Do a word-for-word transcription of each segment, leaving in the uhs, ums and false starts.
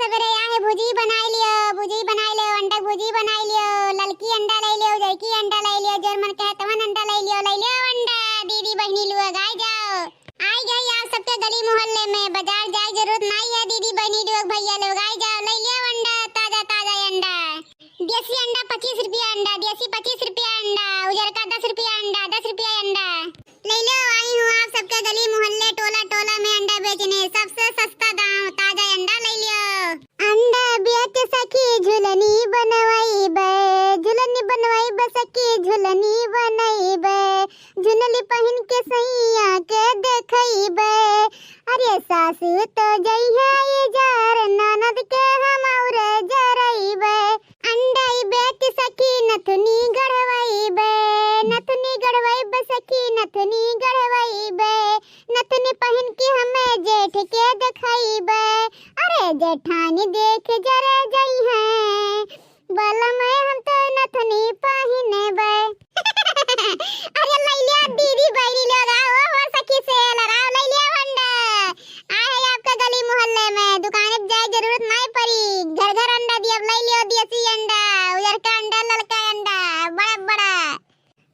सबेरे आए भुजी बनाई लियो, भुजी बनाई लियो, अंडा भुजी बनाई लियो, ललकी अंडा लइ लियो, उजरकी अंडा लइ लियो, जौन मन कहे तवन अंडा लइ लियो, लइ लियो अंडा। दीदी बहिनी लोग आई जाओ, आई गई आप सबके गली मोहल्ले में, बाजार जाए जरूरत नाई है। दीदी बहिनी लोग, भैया लोग आई जाओ, लइ लियो अंडा, ताजा ताजा अंडा। देसी अंडा पच्चीस रुपया अंडा, देसी पच्चीस रुपया अंडा, उजरका दस रुपया अंडा, दस रुपया अंडा। लइ लो, आई हूँ आप सबके गली मोहल्ले, टोला टोला में अंडा बेचने, सबसे सस्ता दाम, ताजा अंडा लइ लो। अंडा बेच सखी झुलनी बनवाइबे, झुलनी बनवाइबे सखी झुलनी बनइबे, झुलनी पहिन के सैया के देखइबे। अरे सासु तो जइहे इजार, ननद के हम और जरइबे। अंडा ई बेच सखी नथुनी गढ़वइबे, नथुनी गढ़वइबे सखी नथुनी गढ़वइबे, नथुनी पहिन के हमें जेठ के देखइबे। अरे जेठानी देख जर जइहे, बलम हम तो नथुनी पहिनबे। अरे लइ लियो दीदी बहिनी लोग, आओ हो सखी से लड़ाओ, लइ लियो अंडा। आए है आपका गली मोहल्ले में, दुकान पे जाए जरूरत नाई पड़ी, घर घर अंडा दियब, लइ लियो देसी अंडा, उजरका अंडा, ललका अंडा, बड़ा बड़ा।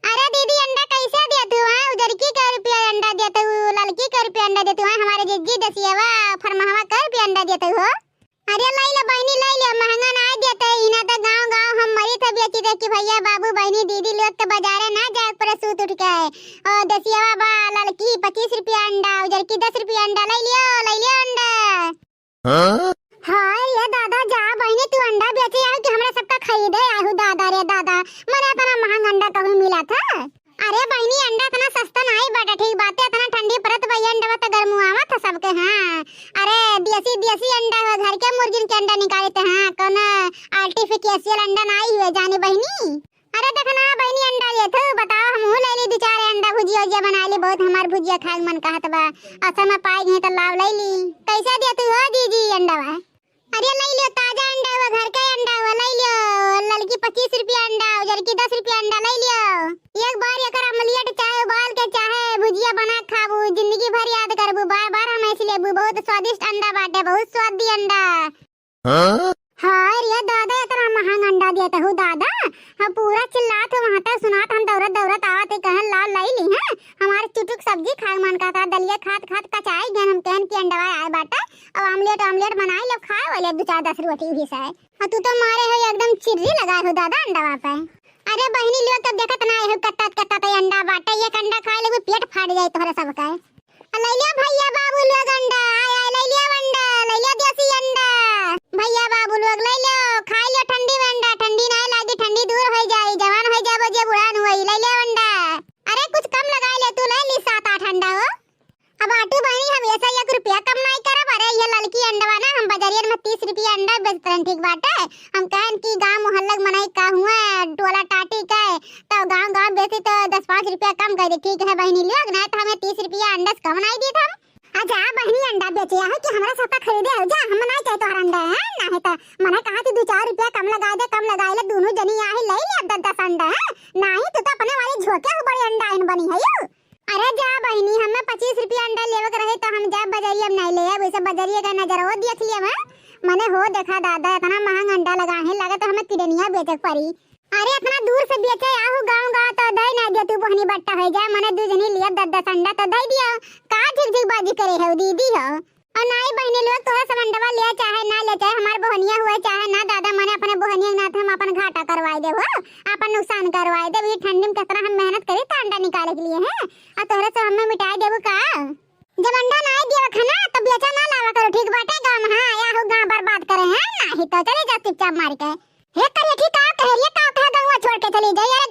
अरे दीदी अंडा कैसे दिया तू, हाँ? उजरकी कै रुपया अंडा दिया तू, ललकी कै रुपया अंडा दिया तू, हाँ? हमारे जिज्जी देसियवा फरमहवा कै रुपया अंडा दिया तू हो? अरे लइ ले बहिनी, लइ ले, महंगा ना देते, इना तो गाँव गाँव हम मरी थे बेची थे कि भैया बाबू बहिनी दीदी लोग के बाजारे ना जाए पड़े सूत उठ के। ओ देसियवा बा ललकी पच्चीस रुपया अंडा, उजरकी दस रुपया अंडा, लइ लियो, लइ लियो अंडा। हाँ? हाँ रे दादा, जा बहिनी तू अंडा बेचे आउ कि हमरा सबका खरीदे आउ दादा रे दादा, मने इतना महंग अंडा कहूँ मिला था? अरे बहिनी, अंडा इतना सस्ता नाई बाटे, ठीक बाटे, इतना ठंडी पड़त बा, ये अंडवा त गरमुआवा था सबके। हाँ, अरे देसी, देसी अंडा हो, घर के मुर्गिन के अंडा निकाले थे। हाँ, कौनो artificial अंडा नाई हुए जाने बहिनी। अरे देखना बहिनी, अंडा लेत हो, बताओ, हमहू ले ली दो चार अंडा, भुजिया उजिया बना ली, बहुत हमार भुजिया खाए के मन कहत बा, असल में पाई गई तो लाव ले ली। कैसे देत हो दीदी अंडवा? अरे लइ लियो, ताजा अंडा हुआ, घर का अंडा हुआ, लइ लियो। ललकी पच्चीस रुपया अंडा, उजरकी दस रुपया अंडा, लइ लियो। एक बार एकर omelette चाहे उबाल के चाहे भुजिया बना के खाबू, जिंदगी भर याद करबू, बार बार हम ऐसे लेबू। बहुत स्वादिष्ट अंडा बाटे, बहुत स्वादी अंडा। हाँ? हाँ रे दादा, इतना महंग अंडा देत हो दादा, हम पूरा चिल्लात हो वहाँ तक सुनात, हम दौड़त दौड़त आवत है, कहन ला लइ ली है, हमारे चुटुक सब्जी खाए मन कहत, दलिया खात खात कचाई गए, हम कहन कि अंडवा आए बाटे, अब omelette omelette बनाई लेब, खाए वाले दो चार दस रोटी भी से। और तू तो मारे हो एकदम चिर्री लगाए हो दादा अंडवा पे। अरे बहिनी लोग, तब देखत ना हो कत्ता कत्ता तो अंडा बाटे, एक अंडा खाए लेबू पेट फाट जाए तोहरे सबका। आ लइ लिया भैया बाबू लोग अंडा, आय आय लइ लिया अंडा, लइ लिया देसी अंडा। भैया बाबू लोग लइ लियो, खाई लियो ठंडी में अंडा, ठंडी ना लागी, ठंडी दूर होइ जाई, जवान होइ जाबो जे बुढ़ान होई, लइ लिया अंडा। अरे कुछ कम लगाई ले तू, लइ ली सात आठ अंडा हो। अब आटू बहिनी, हम ऐसा एक रुपया कम नाई करब। अरे, ये ललकी अंडवा ना, हम बजरियन में तीस रुपया अंडा बेचत रहन, ठीक बाटे। हम कहन कि गाँव मोहल्ला के मनई का हुए, टोला टाटी के, तो गाँव गाँव बेची तो दस पाँच रुपया कम कर दे, ठीक है बहिनी लोग, नाई तो हमें तीस रुपया अंडा से कम नाई दीत हम। अच्छा बहिनी, अंडा बेचे आहो कि हमरा साथ खरीदे हो जा, हम नाई चाहे तोहर अंडा है, ना है तो मने कहा थी दो चार रुपया कम लगा दे, कम लगा ले, दोनों जनी आही लइ ले दस दस अंडा है, नाई तू तो अपने वाली झोंके हो बड़ी अंडा इन बनी है यू। अरे जा बहिनी, हमें पच्चीस रुपया अंडा लेवे के रहे तो हम जाब बजरिया में नाई लेब, वैसे बजरिया का नजर हो देख लिया मैं। मने हो देखा दादा, इतना महंग अंडा लगा है, लगा तो हमें किडनिया बेचे के पड़ी। अरे इतना दूर से बेचे आहू गाँव गाँव तो दे ना दे तू बहनी बट्टा हो जाए, मने दू जनी लिया दस दस अंडा तो दे दिया। का झिकझिक बाजी करे हो दीदी हो? और नाई बहनी लोग तोहरा सब अंडवा ले चाहे ना ले, चाहे हमार बहनिया हुआ चाहे ना दादा, मने अपने बहनिया के नाते हम अपन घाटा करवाई देब हो, अपन नुकसान करवाई देब। ये ठंडी में कितना हम मेहनत करी तो अंडा निकाले के लिए है, और तोहरा सब हमें मिटाई देबू का? जब अंडा नाई दिया खाना तो बेचा ना लावा करो, ठीक बाटे गाँव में, हाँ, या हो गाँव बर्बाद करे हैं, नाही तो चले जा चुपचाप मार के। हे करिया की का कह रही है, का कह गौवा छोड़ के चली जाई? अरे